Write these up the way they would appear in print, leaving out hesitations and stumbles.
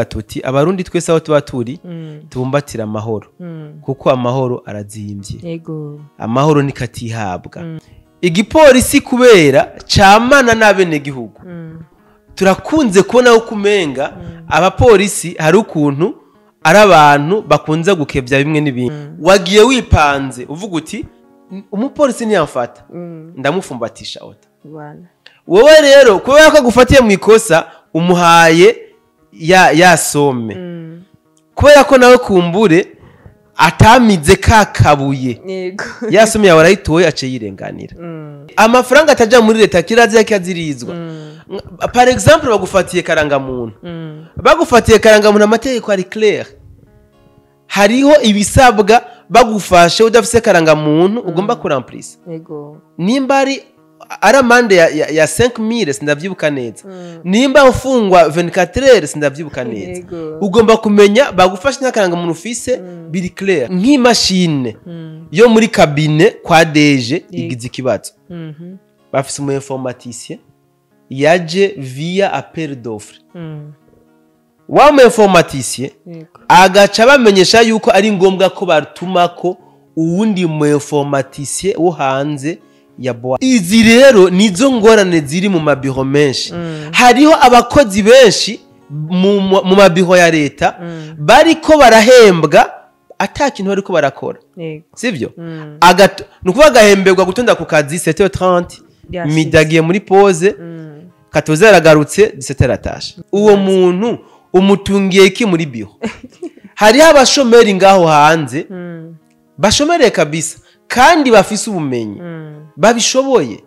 Tuti abarundi twese aho tuba turi tubumbatira amahoro, kuko amahoro arazimvye. Yego. Amahoro nikatihabwa igipolisi kubera camana n'abenegihugu. Turakunze kubona ko kumenga abapolisi hari ukuntu ari abantu bakunze gukebya bimwe n'ibindi. Wagiye wipanze uvuga uti umupolisi ntiyamfata, ndamufumbatisha ota. Bwana. Wowe rero kubera ko agufatiye mu ikosa umuhaye ya somme, kubera ko nawe kumbure atamize ka kabuye. Yego. Ya somme yawe arayitoye ace yirenganira. Amafaranga ataja muri leta kirazira kazirizwa. Par exemple bagufatiye karangamuntu. Bagufatiye karangamuntu amategeko ari clair. Hariho ibisabwa bagufashe udafise karangamuntu ugomba kuramplisa. Yego. Nimba ari amande ya 5000 sindavyibuka neza. Nimba ufungwa 24 heures sindavyibuka neza. Yego. Ugomba kumenya bagufashe n'akarangamuntu ufise biri clair. Nk'imashine yo muri kabine kwa DG igize ikibazo. Bafise umu informaticien yaje via appel d'offre. Wa mu informaticien Yego. agaca bamenyesha yuko ari ngombwa ko batumako uwundi mu informaticien wo hanze ya boîte. Izi rero nizo ngorane ziri mu mabiro menshi. Hariho abakozi benshi mu mabiro ya leta bariko barahembwa ata kintu bariko barakora. Yego. Sivyo? Nukuvuga agahemberwa gutonda ku kazi 7h30, Yashize. midi agiye muri pause, katoza yaragarutse 17h atashe. Uwo muntu umutungiye iki muri biro? Hariho abashomeri ngaho hanze bashomereye kabisa kandi bafise ubumenyi, babishoboye.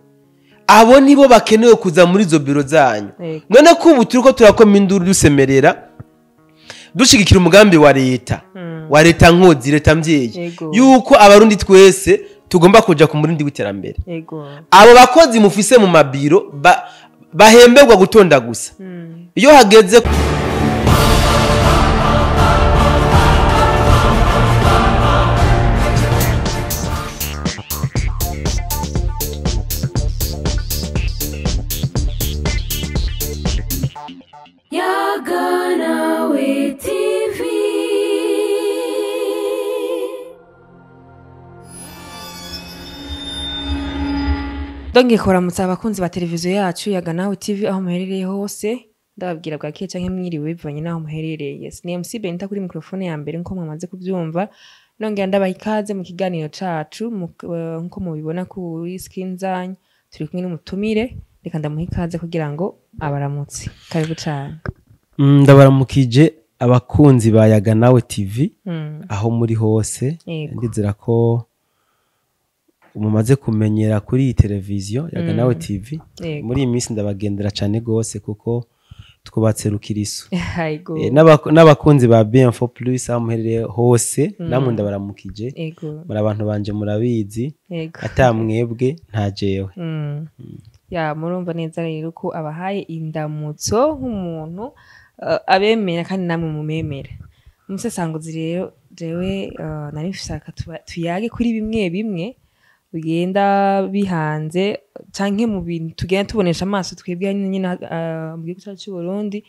Abo nibo bakenewe kuza muri izo biro zanyu. Yego. None ko ubu turiko turakoma induru dusemerera dushigikira umugambi wa leta, wa leta nkozi, leta mvyeyi, Yego. yuko abarundi twese tugomba kuja ku murindi w'iterambere. Yego. Abo bakozi mufise mu mabiro bahemberwa gutonda gusa. Iyo hageze Yaganawe TV. Dongeye kuramutsa abakunzi ba televiziyo yacu Yaganawe TV aho muherereye hose, ndababwira bwa canke mwiriwe bivanye n'aho muherereye. Yes, ni MC Benita kuri microphone ya mbere nko mwamaze kubyumva. Nongera ndabaha ikaze mu kiganiro cacu nko mubibona kuri screen zanyu turi kumwe n'umutumire, reka ndamuha ikaze kugira ngo abaramutse. Karibu cane. Ndabaramukije abakunzi ba Yaganawe TV aho muri hose. Yego. Ndizera ko mumaze kumenyera kuri iyi televiziyo Yaganawe TV. Yego. Muri iyi minsi ndabagendera cane gose kuko twubatse rukiriso. Yego. N'abakunzi ba BM4 Plus aho muherereye hose namwe ndabaramukije. Yego. Muri abantu banje murabizi, Yego. ata mwebwe nta jewe. Ya murumva neza rero ko abahaye indamutso nk'umuntu abemera kandi namwe mumemera. Umusesanguzi rero jewe nari mfishaka tuyage kuri bimwe bimwe bigenda bihanze canke mu bintu tugenda tubonesha amaso twebwe nyine mu gihugu cyacu cy'u Burundi,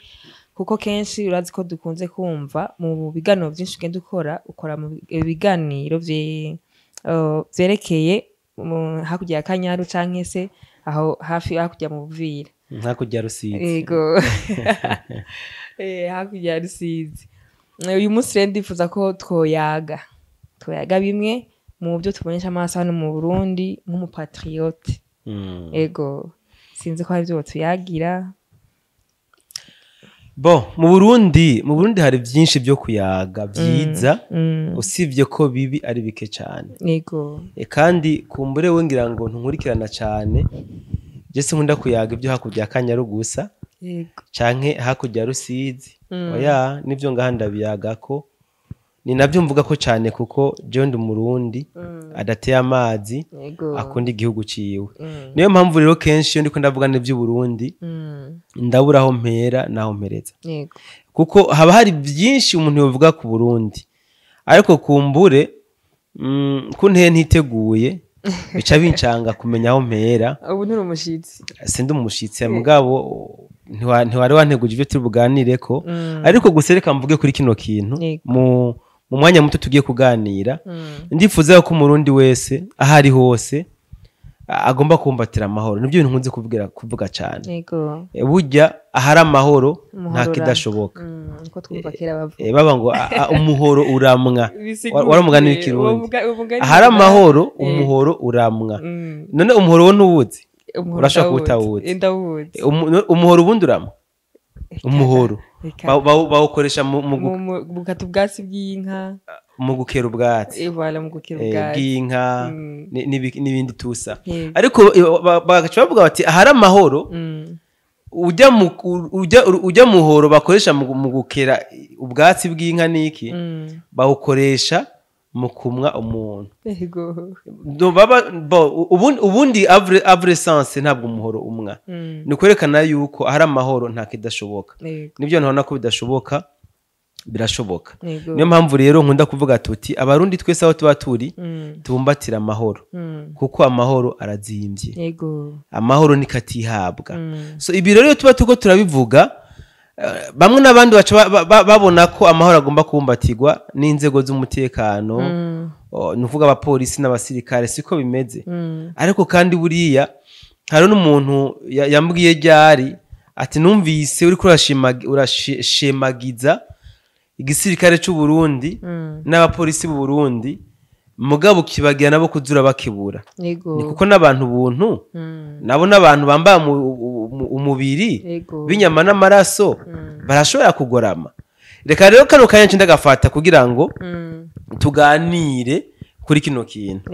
kuko kenshi urazi ko dukunze kumva mu biganiro byinshi ugenda ukora mu biganiro vyerekeye hakurya ya Kanyaru canke se aho hafi hakurya mu Buvira, hakurya Rusizi. Yego. Hakurya ya Rusizi. Uyu munsi rero ndifuza ko twoyaga bimwe mu byo tubonesha amaso hano mu Burundi nk'umupatriote. Ego, sinzi ko hari ibyo tuyagira. Bon, mu Burundi hari byinshi byo kuyaga byiza, usibye ko bibi ari bike cyane. Yego. Kandi kumbure we ngira ngo ntunkurikirana cyane. Je sinkunda kuyaga ibyo hakurya ya Kanyaru gusa. Yego. Canke hakurya Rusizi. Oya, nivyo ngaha ndabiyaga ko ni navyo mvuga ko cyane kuko jewe ndi Umurundi adateye amazi, akunda igihugu ciwe. Niyo mpamvu rero kenshi iyo ndiko ndavuga n'ivyo Burundi ndabura aho mpera naho mpereza. Yego. Kuko haba hari byinshi umuntu yovuga ku Burundi, ariko kumbure kunteye ntiteguye Bica bincanga kumenya aho mpera. Ubu nturi umushitsi. Sindi umushitsi, mugabo ntiwari wanteguje ibyo turi buganireko. Ariko gusa reka mvuge kuri kino kintu mu mwanya muto tugiye kuganira. Ndifuza ko umurundi wese aho ari hose agomba kumbatira amahoro. Nibyo bintu nkunze kuvuga cyane. Yego. Burya ahari amahoro nta kidashoboka. Niko twumva kera bavuga. Baba ngo umuhoro uramwa. Waramugani w'ikirundi. Ahari amahoro umuhoro uramwa. None umuhoro wo ntuwuzi? Urashaka kutawuzi. Umuhoro ubundi uramwa. Umuhoro bawukoresha mu gukata ubwatsi bw'inka, mu gukera ubwatsi. Voilà, mu gukera ubwatsi bw'inka n'ibindi tusa. Ariko bagaca bavuga bati ahari amahoro ujya muhoro bakoresha mu gukera ubwatsi bw'inka niki bawukoresha mu kumwa umuntu. Yego. Ubundi avre sense ntabwo umuhoro umwa. Ni kwerekana yuko ahari amahoro nta kidashoboka. Nibyo ntabona ko bidashoboka, birashoboka. Niyo mpamvu rero nkunda kuvuga tuti abarundi twese aho tuba turi tubumbatira amahoro, kuko amahoro arazimbye. Yego. Amahoro nikatihabwa. So ibi rero tuba tuko turabivuga, bamwe n'abandi baca babona ko amahoro agomba kubumbatirwa n'inzego z'umutekano, nuvuga abapolisi n'abasirikare, siko bimeze. Ariko kandi buriya hari n'umuntu yambwiye ryari ati numvise uriko urashemagiza igisirikare cy'u Burundi n'abapolisi b'u Burundi, mugabo kibagira nabo kuzura bakibura. Ni kuko n'abantu buntu nabo n'abantu bambaye umubiri b'inyama n'amaraso barashobora kugorama. Reka rero kano kanya ndagafata kugira ngo tuganire kuri kino kintu.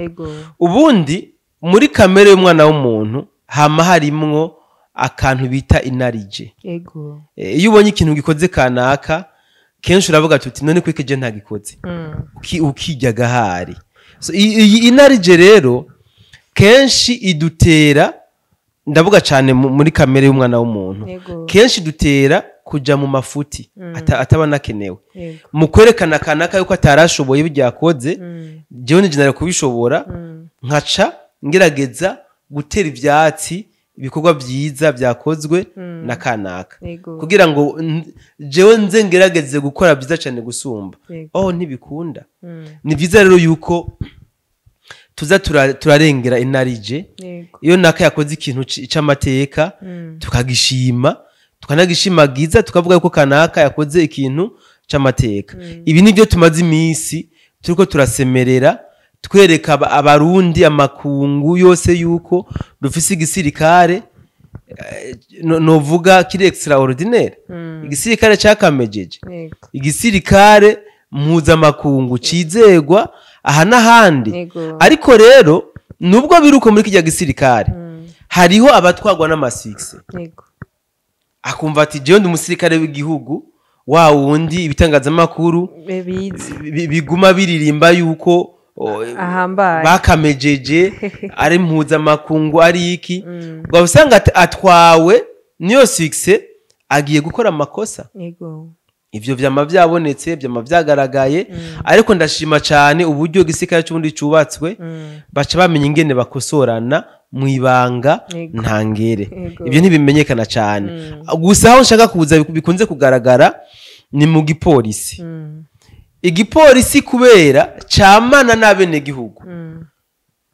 Ubundi muri kamere y'umwana w'umuntu hama harimwo akantu bita inarije. Iyo ubonye ikintu gikoze kanaka kenshi uravuga tuti none kwike je ntagikoze, ukijya gahari. So iyi inarije rero kenshi idutera, ndavuga cyane muri kamere y'umwana w'umuntu, kenshi dutera kuja mu mafuti ataba nakenewe. Mu kwerekana kanaka yuko atarashoboye byakoze, jewe nije kubishobora, nkaca ngerageza gutera ivyatsi ibikorwa byiza byakozwe na kanaka, kugira ngo jewe nze ngerageze gukora byiza cyane gusumba. Oh, ntibikunda. Ni byiza rero yuko tuza turarengera inarije. Iyo naka yakoze ikintu c'amateka tukagishima, tukanagishimagiza, tukavuga yuko kanaka yakoze ikintu c'amateka. Ibi nibyo tumaze iminsi turiko turasemerera, twereka abarundi amakungu yose yuko dufise igisirikare novuga kiri extraordinaire, igisirikare cakamejeje, igisirikare mpuzamakungu cizegwa aha n'ahandi. Ariko rero nubwo biruko muri kijya gisirikare hariho abatwagwa n'amasikse, akumva ati jewe ndi umusirikare w'igihugu, wa wundi ibitangazamakuru biguma biririmba yuko bakamejeje ari mpuzamakungu ari iki, ngo usanga atwawe niyo success agiye gukora amakosa. Ivyo vyama vyabonetse, vyama vyagaragaye. Ariko ndashima cyane uburyo gisirikare cy'ubundi cubatswe, baca bamenya ingene bakosorana mu ibanga ntangere. Ibyo ntibimenyekana cyane. Gusa aho nshaka kuza bikunze kugaragara ni mu gipolisi. Igipolisi kubera camana n'abene gihugu.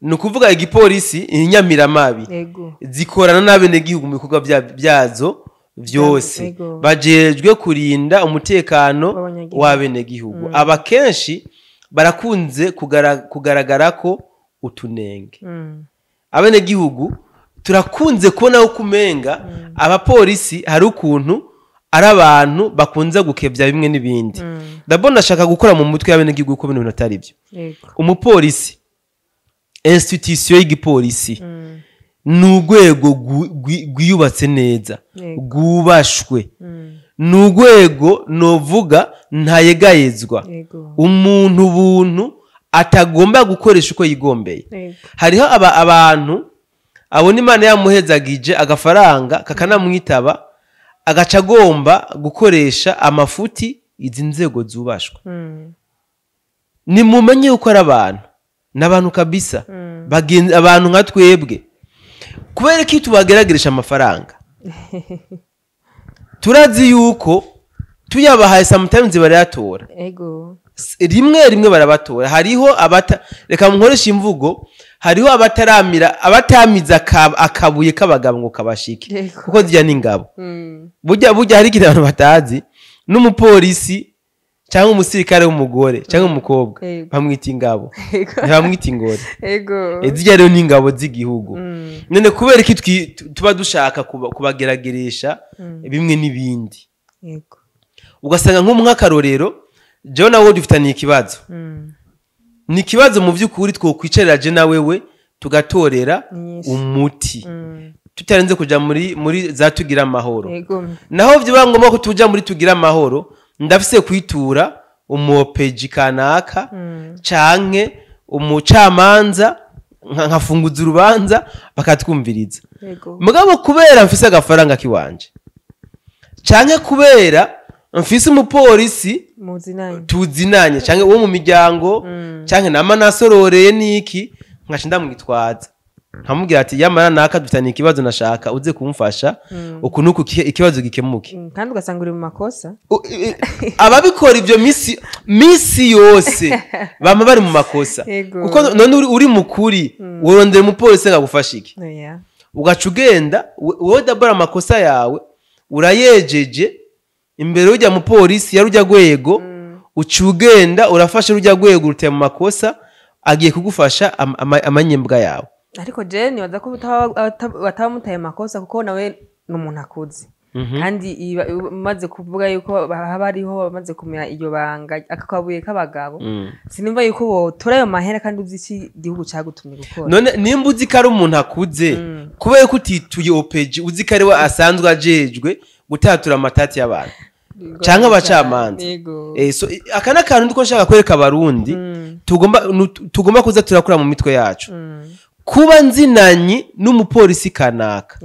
Ni ukuvuga igipolisi inyamiramabi zikorana n'abene gihugu mu bikorwa byazo vyose, bajejwe kurinda umutekano w'abene gihugu. Aba kenshi barakunze kugaragara ko utunenge. Abene gihugu turakunze kubona uko umenga abapolisi hari ukuntu ari abantu bakunze gukebya bimwe n'ibindi. Ndabona ashaka gukora mu mutwe y'abene gihugu ko ibintu atari byo. Umupolisi, institution y'igipolisi ni urwego rwiyubatse neza, rwubashwe, ni urwego novuga ntayegayezwa, umuntu buntu atagomba gukoresha uko yigombeye. Hariho abantu abona Imana yamuhezagije agafaranga kakanamwitaba, agaca agomba gukoresha amafuti izi nzego zubashwe. Nimumenye yuko ari abantu. N'abantu kabisa, bagenzi, abantu nka twebwe. Kubera ko tubagerageresha amafaranga, turazi yuko tuyabahaye sometimes barayatora. Rimwe rimwe barabatora. Hariho abata, reka nkoresha imvugo, hariho abataramira, abatamiza akabuye k'abagabo ngo kabashike. Kuko zirya n'ingabo. Burya hari ikintu abantu batazi: n'umupolisi cyangwa umusirikare w'umugore cyangwa umukobwa bamwita ingabo, ntibamwita ingore. Zirya rero ni ingabo z'igihugu. None kubera iki tuba dushaka kubagerageresha bimwe n'ibindi? Ugasanga nk'akarorero, jewe nawe dufitaniye ikibazo. Ni ikibazo mu by'ukuri twokwicarira je na wewe tugatorera Inyishu. umuti, tutarenze kuja muri za Tugira Amahoro. Naho vyoba ngombwa ko tuja muri Tugira Amahoro, ndafise kwitura umuopeji kanaka canke umucamanza, nkafunguza urubanza bakatwumviriza. Mugabo kubera mfise agafaranga kiwanje canke kubera mfise umupolisi muzinanye, tuzinanye, canke uwo mu miryango, canke nama nasororeye niki, nkaca ndamwitwaza, nkamubwira ati: "Yamara naka dufitanye ikibazo, nashaka uze kumfasha uku nuku, ikibazo gikemuke." Kandi ugasanga uri mu makosa. Ababikora ivyo misi yose bama bari mu makosa. Kuko none uri mukuri, worondera umupolisi ngagufasha iki? Oya. Ugaca ugenda wowe dabora amakosa yawe urayejeje imbere y'ujya mupolisi ya rujya rwego, uca ugenda urafashe rujya rwego uruteye mu makosa, agiye kugufasha amanyembwa yawe. Ariko je nibaza ko bataba mutaye amakosa, kuko nawe ni umuntu akuze, kandi umaze kuvuga yuko haba hariho abamaze kumenya iryo banga, aka kabuye k'abagabo, sinumva yuko wotora ayo mahera kandi uzi iki igihugu cagutumye gukora. None nimba uzi ko ari umuntu akuze, kubera ko utituye OPG, uzi ko ari we asanzwe ajejwe gutatura amatati y'abantu canke abacamanza? So, aka ni akantu ndiko nshaka kwereka Abarundi, tugomba kuza turakura mu mitwe yacu. Kuba nzinanye n'umupolisi kanaka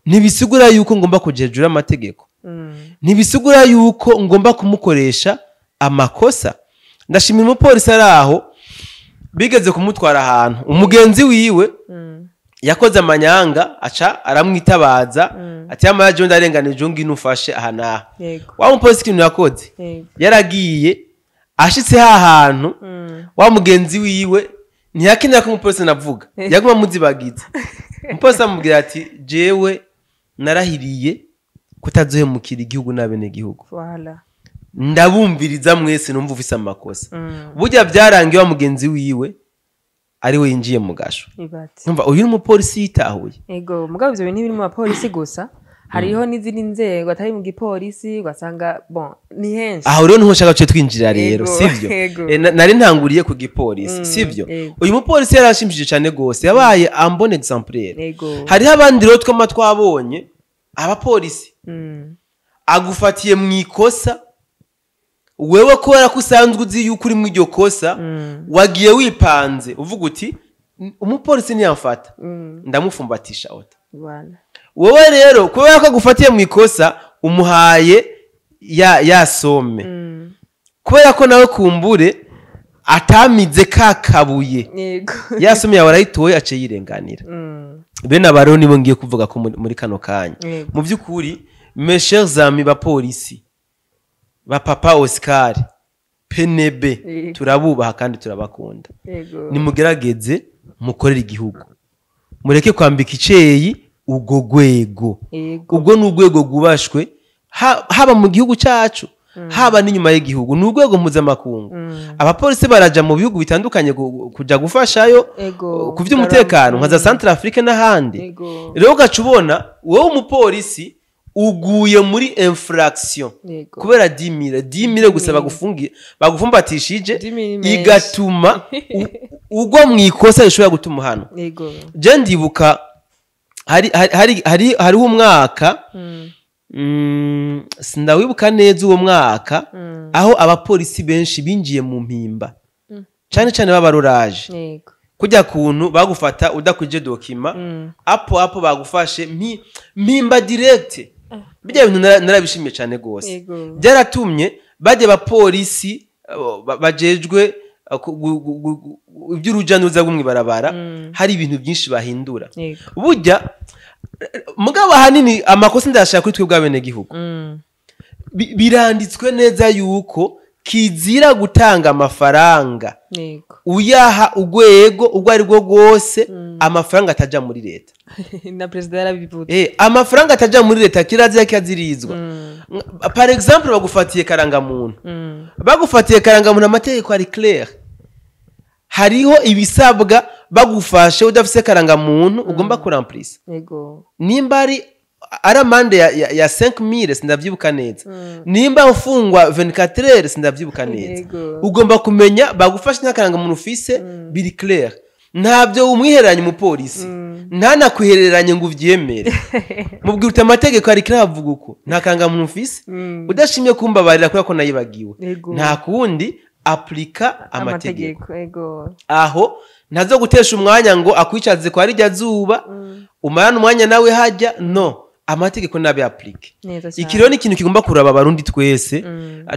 ntibisigura yuko ngomba kuja hejuru y'amategeko, ntibisigura yuko ngomba kumukoresha amakosa. Ndashimira umupolisi ari aho, bigeze kumutwara ahantu umugenzi wiwe yakoze amanyanga, aca aramwitabaza ati: "Yamara jewe ndarenganije, ngwino ufashe aha n'aha." Wa mupolisi ikintu yakoze, yaragiye, ashitse ha hantu, wa mugenzi wiwe ntiyakenera ko umupolisi navuga, yaguma amuzibagiza. Umupolisi amubwira ati: "Jewe narahiriye kutazohemukira igihugu n'abenegihugu." Voilà. "Ndabumviriza mwese, numva ufise amakosa." Burya byarangiye wa mugenzi wiwe ari we yinjiye mu gasho. Ibati. Numva uyu ni umupolisi yitahuye. Ego, mugabo ivyo bintu ntibiri mu bapolisi gusa, hariho n'izindi nzego atari mu gipolisi, ugasanga bon ni henshi. Aho rero niho nshaka duce twinjira rero. Sivyo? Ego. Nari ntanguriye ku gipolisi, sivyo? Ego. Uyu mupolisi yarashimishije cyane gose, yabaye un bon exemplaire. Hariho abandi rero twama twabonye abapolisi agufatiye mu ikosa, wewe kubera ko usanzwe uzi yuko uri mu iryo kosa, wagiye wipanze uvuga uti: "Umupolisi ntiyamfata, ndamufumbatisha ota." Voilà. Wowe rero kubera ko agufatiye mu ikosa, umuhaye ya somme, kubera ko nawe kumbure atamize ka kabuye, ya somme yawe arayitoye, aciye yirenganira. Bene aba rero nibo ngiye kuvuga ko muri kano kanya. Mu by'ukuri, mes chers amis bapolisi ba papa Oscar PNB, turabubaha kandi turabakunda. Nimugerageze mukorere igihugu, mureke kwambika iceyi ubwo rwego. Ubwo ni urwego rwubashwe haba mu gihugu cyacu, haba n'inyuma y'igihugu, ni urwego mpuzamakungu. Abapolisi baraja mu bihugu bitandukanye kuja gufashayo ku by'umutekano, nka za Centrafrique n'ahandi. Rero ugaca ubona wowe umupolisi uguye muri infraction kubera 10 000, 10 000 gusa bagufumbatishije, 10 000 ni menshi. igatuma ugwa mu ikosa rishobora gutuma uhanwa. Je ndibuka hariho umwaka, sindawibuka neza uwo mwaka, aho abapolisi benshi binjiye mu Mpimba, cane cane b'abaroraje, kujya kuntu bagufata udakwije document, apo apo bagufashe Mpimba direct. Bijya bintu narabishimiye cane gose. Byaratumye bajya abapolisi bajejwe iby'uruja n'uruza rwo mw'ibarabara, hari ibintu byinshi bahindura. Burya mugabo ahanini amakosa ndayashaka kuri twebwe abenegihugu. Biranditswe neza yuko kizira gutanga amafaranga uyaha urwego urwo ari rwo rwose, amafaranga ataja muri leta. Na perezida yarabivuze. Amafaranga ataja muri leta kirazira, kiraziririzwa. Par exemple, bagufatiye karangamuntu. Bagufatiye karangamuntu, amategeko ari clair, hariho ibisabwa. Bagufashe udafise karangamuntu, ugomba kuramplisa. Nimba ari amande ya 5000, sindavyibuka neza, nimba ufungwa 24 heures, sindavyibuka neza. Ugomba kumenya bagufashe nta karangamuntu ufise, biri clair, ntabyo umwihereranye umupolisi, ntanakwihereranye ngo uvyemere. Mubwira uti amategeko ari clair, avuga uko, nta karangamuntu ufise, udashimye kumbabarira kubera ko nayibagiwe, nta kundi, apurika amategeko. Amategeko, Aho ntazo gutesha umwanya ngo akwicaze kwa rijya zuba, umarane umwanya nawe hajya. No amategeko nabe appliqué. Neza cyane. Iki rero ni ikintu kigomba kuraba Abarundi twese,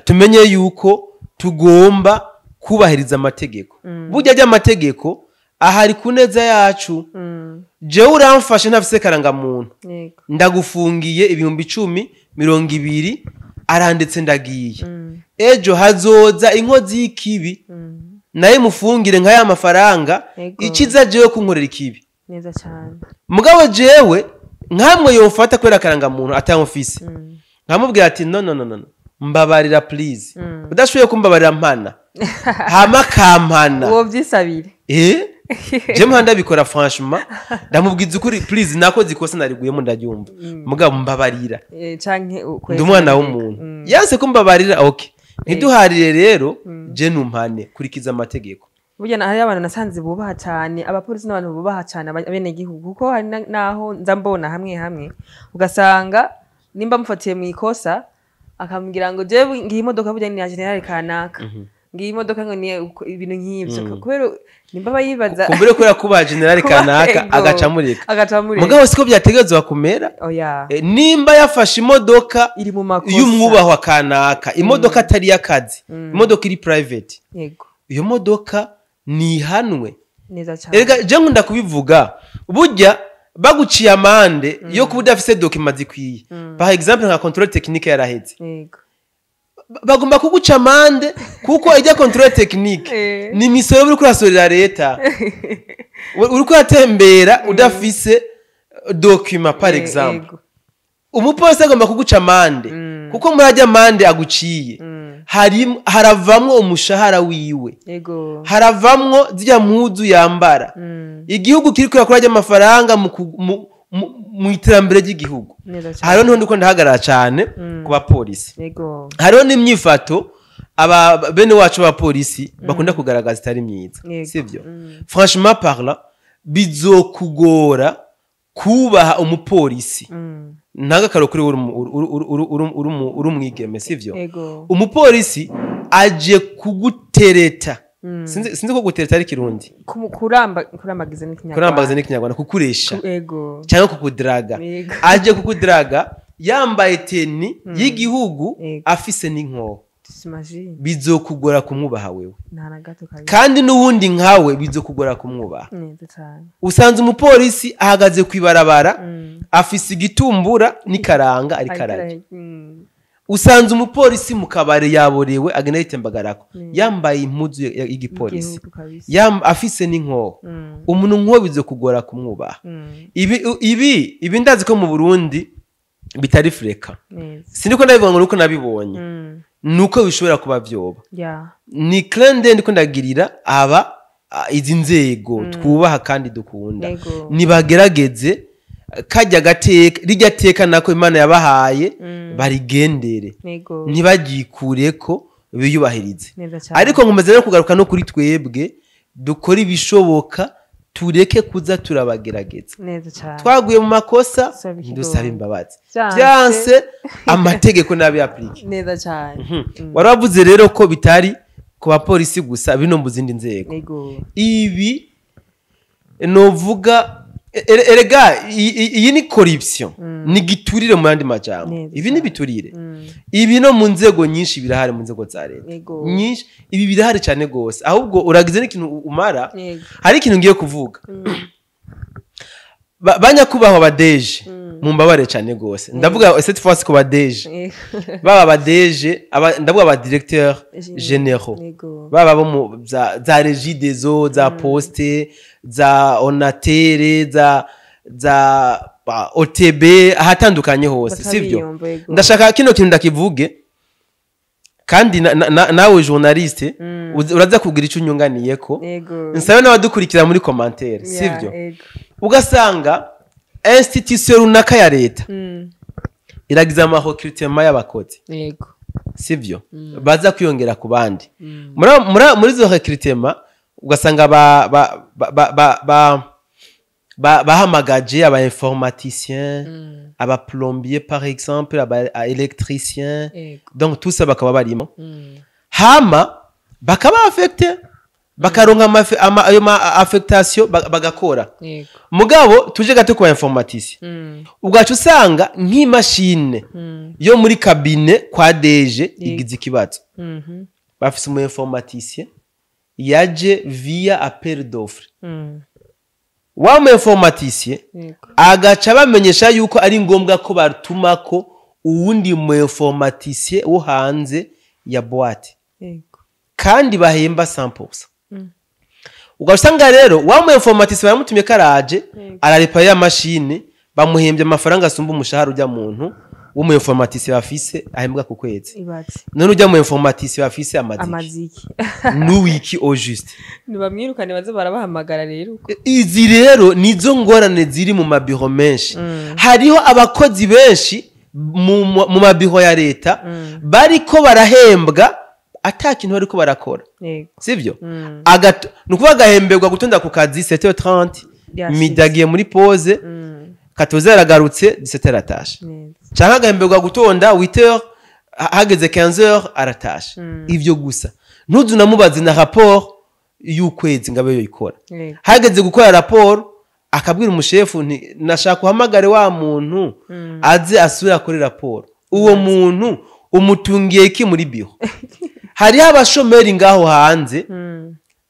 tumenye yuko tugomba kubahiriza amategeko. Burya ry'amategeko ahari ku neza yacu. Jewe uramfashe ntafise karangamuntu, ndagufungiye 10,000, 20, arandetse ndagiye. Ejo hazoza inkozi y'ikibi, naye mufungire nka ya mafaranga, ikiza jewe kunkorera ikibi. Neza cyane. Mugabo jewe nkamwe yofata kubera akarangamuntu atamufise, nkamubwira ati: "No, no, no, no, no. Mbabarira please." Udashoboye kumbabarira, mpana hama kampana. Uwo byisabire. Je muhanda ndabikora, franchement, ndamubwiza ukuri: "Please, nakoze ikosa, nariguyemo, ndaryumva, mugabo mbabarira." Canke Ndi umwana w'umuntu. Yanse kumbabarira, okay, ntiduharire rero, je numpane, kurikiza amategeko. Burya hariyo abantu nasanze bubaha cyane abapolisi n'abantu bubaha cyane abenegihugu, kuko hari naho nza mbona hamwe hamwe ugasanga nimba mufatiye mu ikosa, akamubwira ngo jewe ngiyi imodoka burya ni ya general kanaka, ngiyi imodoka ngo ni ibintu nk'ivyo, kubera nimba bayibaza Kumbure kubera kubaha general kanaka, agaca amureka. Agaca amureka. Mugabo siko byategerezwa kumera. Oya. Nimba yafashe imodoka iri mu makosa y'umwubahwa kanaka, imodoka atari iy'akazi, imodoka iri private, iyo modoka nihanwe. Neza cyane. Erega je nkunda kubivuga, burya baguciye amande yo kuba udafise documents zikwiye, par exemple nka contrôle technique yaraheze, bagomba kuguca amande, kuko ijya contrôle technique ni imisoro uriko urasorera leta. Uriko uratembera udafise document, par exemple, umupolisi agomba kuguca amande, kuko muri ajya amande aguciye haravamwo umushahara wiwe, haravamwo zirya mpuzu yambara. Igihugu kiri kurakora amafaranga mu iterambere ry'igihugu. Neza cyane. Hariho niho ndiko ndahagarara cyane ku bapolisi. Hariho n'imyifato aba bene wacu b'abapolisi bakunda kugaragaza itari myiza, sivyo? Franchement parlant, bizokugora kubaha umupolisi. Ntagakaro kuri uri uri umwigeme, sivyo? Umupolisi aje kugutereta. Sinzi ko gutereta ari Kirundi. Kurambagiza n'ikinyarwanda. Kurambagiza n'ikinyarwanda, kukuresha cyangwa kukudraga. Aje kukudraga yambaye tenue y'igihugu, afise n'inkoho. T'imagines? Bizokugora kumwubaha wewe. Nta na gato kabisa. Kandi n'uwundi nkawe bizokugora kumwubaha. Neza cyane. Usanze umupolisi ahagaze ku ibarabara, afise igitumbura n'ikaranga, ariko ararya. Usanze umupolisi mu kabare yaborewe, agenda yitembagarako yambaye impuzu y'igipolisi, Igihugu kabisa. Afise n'inkoho. Umuntu nk'uwo bizokugora kumwubaha. Ibi ndazi ko mu Burundi bitari fréquent. Siniko ndabivuga ngo nuko nabibonye, nuko bishobora kuba vyoba. Ni clin d'œil ndiko ndagirira aba izi nzego twubaha kandi dukunda. Nibagerageze kajya gateka rijya teka nako Imana yabahaye, barigendere, ntibagikureko, biyubahirize. Neza cyane. Ariko nkomeza rero kugaruka no kuri twebwe, dukore ibishoboka tureke kuza turabagerageza. Neza cyane. Twaguye mu makosa, Saba ikigongo. dusaba imbabazi. Vyanse. Vyanse, amategeko nabi appliqué. Neza cyane. Wari wavuze rero ko bitari ku bapolisi gusa, bino mu zindi nzego. Ibi novuga Erega iyi ni corruption, ni giturire mu yandi majambo. Neza Ibi ni cyane. biturire. Ibi no mu nzego nyinshi birahari, mu nzego za leta nyinshi ibi birahari cyane gose. Ahubwo uragize n'ikintu umara. Hari ikintu ngiye kuvuga. Banyakubahwa ba DG, mumbabare cyane gose, ndavuga cette fois ku ba DG, baba aba DG, ndavuga aba directeur généraux, baba bo mu za Régie des Eaux, za Poste, za Onatel, za OTB, ahatandukanye hose, sivyo? Bakabiyumva, yego. Ndashaka kino kintu ndakivuge, kandi nawe journaliste uraza kugira icyo unyunganiyeko, nsabe n'abadukurikira muri commentaire, sivyo? Yego. Ugasanga institution runaka ya leta iragize ama recrutement y'abakozi, sivyo, baza kwiyongera ku bandi. Muri izo recrutement ugasanga ba, ba, ba, ba, ba, ba, bahamagaje aba informaticiens, aba plombier par exemple, aba électricien, donc tout ça bakaba barimo. Hama bakaba affecté, bakaronka ayo ma affectation, bagakora. Mugabo tuje gato ku ba informaticien, ugaca usanga nk'imashine yo muri cabinet kwa DG igize ikibazo, bafise umu informaticien yaje via appel d'offre. Wa mu informaticien agaca bamenyesha yuko ari ngombwa ko batumako uwundi mu informaticien wo hanze ya boîte, kandi bahemba 100%. Ugaca usanga rero wa mu informaticien baramutumye, karaje, ararepara ya mashine, bamuhembye amafaranga asumba umushahara ujya muntu w'umu informaticien bafise ahembwa ku kwezi. Ibatse. None ujya mu informaticien bafise amaziki Amaziki. N'uwiki au juste? Ntibamwirukane, baze barabahamagara rero uko. Izi rero nizo ngorane ziri mu mabiro menshi. Hariho abakozi benshi mu mabiro ya leta bariko barahembwa ata kintu bariko barakora, sivyo? Ni ukuvuga agahemberwa gutonda ku kazi 7h30, Yashitse. midi agiye muri pause, 14h aragarutse, 17h aratashe. Canke agahemberwa gutonda 8h, hageze 15h aratashe. Ivyo gusa, ntuzu namubaze na rapport y'ukwezi ngo abe yoyikora. Hageze gukora raporo, akabwira umushefu nti: "Nashaka uhamagare wa muntu aze asubire akore raporo." Uwo muntu umutungiye iki muri biro? Hariho abashomeri ngaho hanze,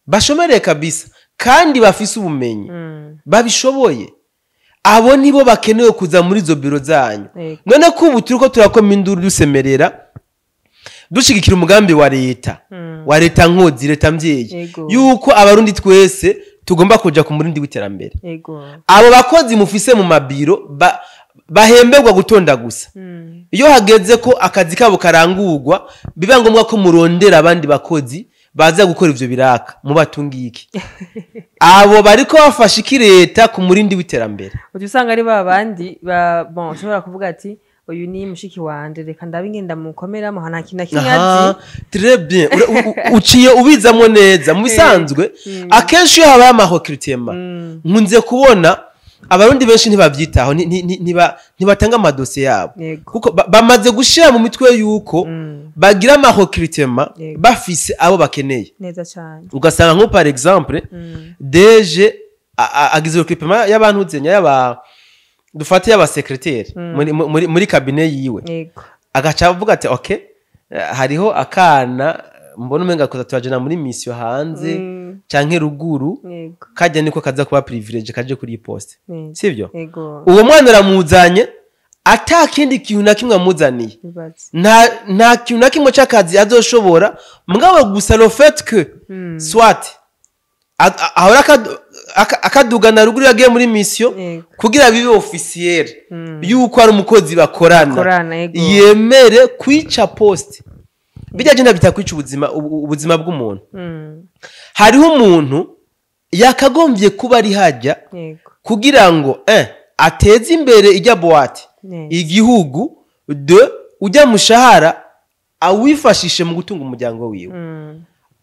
bashomereye kabisa kandi bafise ubumenyi, babishoboye. Abo nibo bakenewe kuza muri izo biro zanyu. None ko ubu turiko turakoma induru, dusemerera, dushigikira umugambi wa leta, wa leta nkozi, leta mvyeyi, yuko Abarundi twese tugomba kuja ku murindi w'iterambere, abo bakozi mufise mu mabiro bahemberwa gutonda gusa, iyo hageze ko akazi kabo karangurwa biba ngombwa ko murondera abandi bakozi baza gukora ivyo biraka, mubatungiye iki? Abo bariko bafasha iki leta ku murindi w'iterambere? Ujya usanga ari ba bandi ba bon, ushobora kuvuga ati: "Uyu ni mushiki wanje, reka ndabe ingenda mukomeramo, nta kintu na kimwe azi." Très bien. Uciye ubizamwo neza. Mu bisanzwe akenshi iyo habaye ama recrutement, nkunze kubona Abarundi benshi ntibavyitaho, ntibatanga amadosiye yabo, kuko bamaze gushira mu mitwe yuko bagira ama recrutement bafise abo bakeneye. Neza cyane. Ugasanga nko par exemple DG agize recrutement y'abantu zenya, y'aba dufate y'aba secrétaire muri cabinet yiwe, agaca avuga ati: "Ok, hariho akana mbona umenga kuza turajana muri mission hanze canke ruguru, kajya niko kaza kuba privilege, kaje kuri iyi poste." Sivyo? Yego. Uwo mwana aramuzanye ata kindi kintu na kimwe amuzaniye. Ibatse. Nta kintu na kimwe c'akazi azoshobora, mugabo gusa le fait que soit ahora akadugana ruguru yagiye muri mission, kugira bibe officiel yuko ari umukozi bakorana, Bakorana, yego. yemere kwica poste. Bijya genda bita kwica ubuzima, ubuzima bw'umuntu. Hariho umuntu yakagombye kuba ari hajya kugira ngo ateze imbere ijya boîte, igihugu, de ujya mushahara awifashishe mu gutunga umuryango wiwe,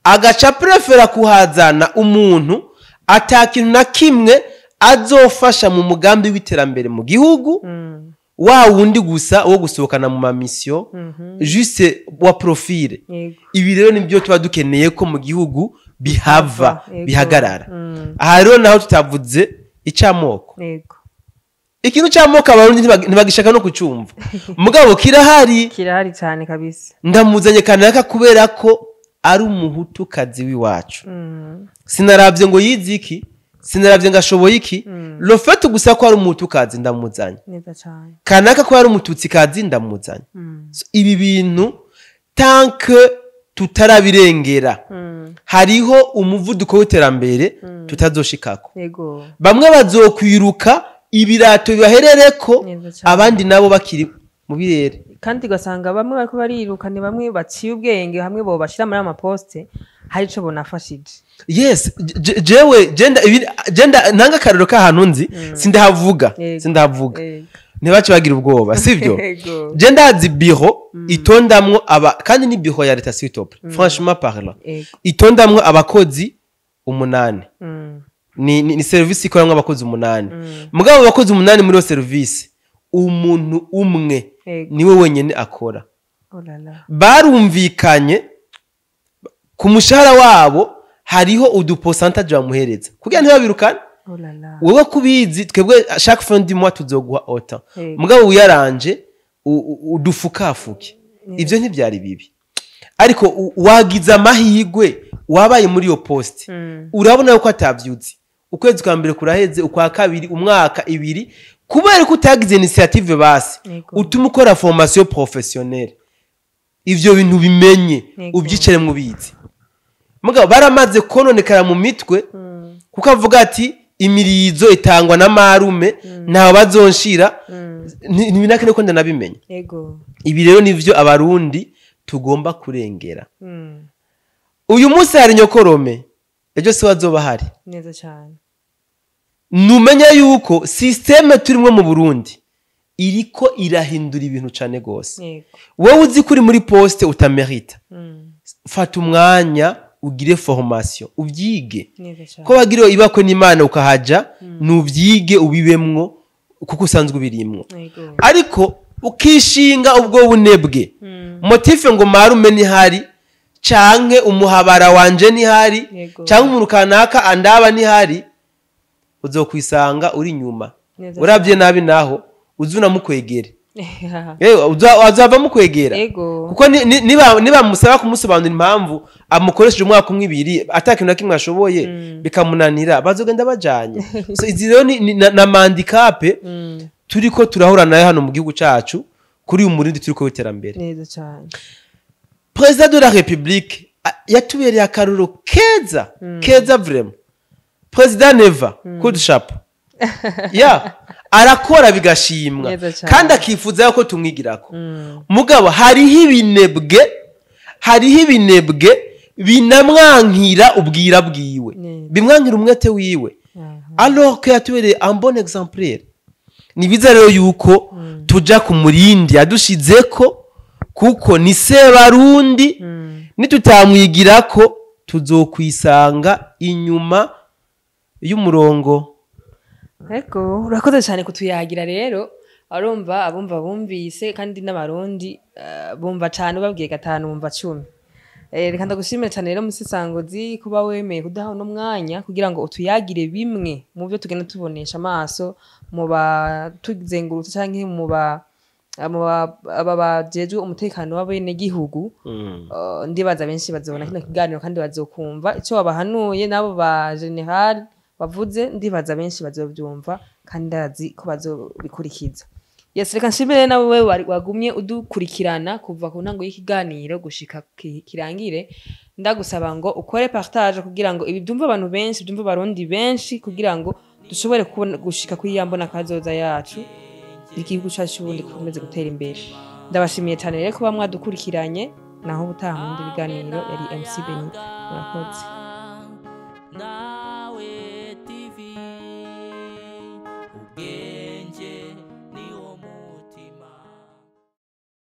agaca prefera kuhazana umuntu ata kintu na kimwe azofasha mu mugambi w'iterambere mu gihugu, wa wundi gusa wo gusohokana mu ma mission, juste wa profil. Ibi rero nibyo tuba dukeneye ko mu gihugu bihava, bihagarara. Aha rero naho tutavuze. Icamoko. Yego. Ikintu c'amoko Abarundi ntibagishaka no kucumva, mugabo kirahari. Kirahari cyane kabisa. Ndamuzanye kanaka kubera ko ari Umuhutukazi w'iwacu. Sinaravye ngo yize iki, sinaravye ngo ashoboye iki, le fait gusa ko ari Umuhutukazi ndamuzanye. Neza cyane. Kanaka ko ari Umututsikazi ndamuzanye. So, ibi bintu tant que tutarabirengera, hariho umuvuduko w'iterambere tutazoshikako. Bamwe bazokwiruka ibirato bibaherereko, Neza cyane. abandi nabo bakiri mu birere. Kandi ugasanga bamwe bariko bariruka ni bamwe baciye ubwenge, hamwe bo bashira muri amaposte hari ico bonafashije. Yes, jewe jenda ibi jenda nanga akarero k'ahantu nzi, sindahavuga. Sindahavuga, ntibace bagira ubwoba, sivyo? Yego. Je ndazi biro itondamwo aba, kandi ni biro ya leta, s'il te plaît, franchement parlant, itondamwo abakozi 8. Ni service ikoramwo abakozi 8. Mugabo abakozi 8 muri iyo service, umuntu umwe niwe wenyene akora. Oh là là. Barumvikanye ku mushahara wabo, hariho udupourcentage bamuhereza kugira ntibabirukane. Oh là là. Wewe kubizi, twebwe chaque fin du mois tuzoguha autant, mugabo wiyaranje udufukafuke. Ivyo ntivyari bibi, ariko wagize amahirwe wabaye muri iyo poste, urabona yuko atavyuzi. Ukwezi kwa mbere kuraheze, ukwa kabiri, umwaka, 2, kubera ko utagize initiative basi utuma ukora formation professionnelle, ivyo bintu bimenye, ubyicare mu bizi. Mugabo baramaze kononekara mu mitwe, kuko avuga ati imirizo itangwa na marume, ntawe bazonshira. Ntibinakene ko ndanabimenya. Ibi rero nivyo Abarundi tugomba kurengera. Uyu munsi hari nyokorome, ejo si wazoba hari. Neza cyane. Numenya yuko système turimwo mu Burundi iriko irahindura ibintu cane gose. Wowe uzi ko uri muri poste utamerita, fata umwanya ugire formation, uvyige. Neza cyane. Ko wagira ibakwe n'Imana ukahaja, nuvyige, ubibemwo kuko usanzwe ubirimwo. Ariko ukishinga ubwo bunebwe, motif ngo marume ntihari, canke umuhabara wanje ntihari, canke umuntu kanaka andaba ntihari, uzokwisanga uri inyuma. Uravye nabi naho uzi unamukwegere. Azava mukwegera, kuko niba musaba kumusobanurira impamvu amukoresheje umwaka umwe, 2, ata kintu na kimwe ashoboye, bikamunanira, bazogenda bajanye. So izi rero ni mahandicap turiko turahura nayo hano mu gihugu cacu kuri uyu murindi turiko w'iterambere. Neza cyane. Président de la République yatubereye akaruro keza keza vraiment. Président Neva, coup de chapeau ya arakora bigashimwa, Neza cyane. kandi akifuza ko tumwigirako. Mugabo hariho ibinebwe binamwankira ubwira bwiwe, bimwankira umwete wiwe, alors que yatubereye un bon exemplaire. Ni biza rero yuko tuja ku murindi yadushizeko, kuko ni Sebarundi. Nitutamwigirako tuzokwisanga inyuma y'umurongo. Ego, urakoze cyane kutuyagira. Rero arumva abumva bumvise, kandi n'Abarundi bumva cyane, ubabwiye gatanu bumva 10. Reka ndagushimire cyane rero, Musesangozi, kuba wemeye kuduha uno mwanya kugira ngo utuyagire bimwe mu byo tugenda tubonesha amaso mu batuzengurutse canke mu ba aba bajejwe umutekano w'abenegihugu. Ndibaza benshi bazobona kino kiganiro kandi bazokumva ico wabahanuye n'abo ba général bavuze. Ndibaza benshi bazovyumva kandi ndazi ko bazobikurikiza. Yes, reka nshimire nawe wewe wagumye udukurikirana kuva ku ntango y'ikiganiro gushika kirangire. Ndagusaba ngo ukore partage kugira ngo ibi byumve abantu benshi, byumve Abarundi benshi, kugira ngo dushobore kubona gushika kuri ya mbona kazoza yacu, igihugu cyacu cy'Uburundi gikomeze gutera imbere. Ndabashimiye cyane rero kuba mwadukurikiranye. Naho ubutaha mu bindi biganiro, yari MC Benita. Murakoze.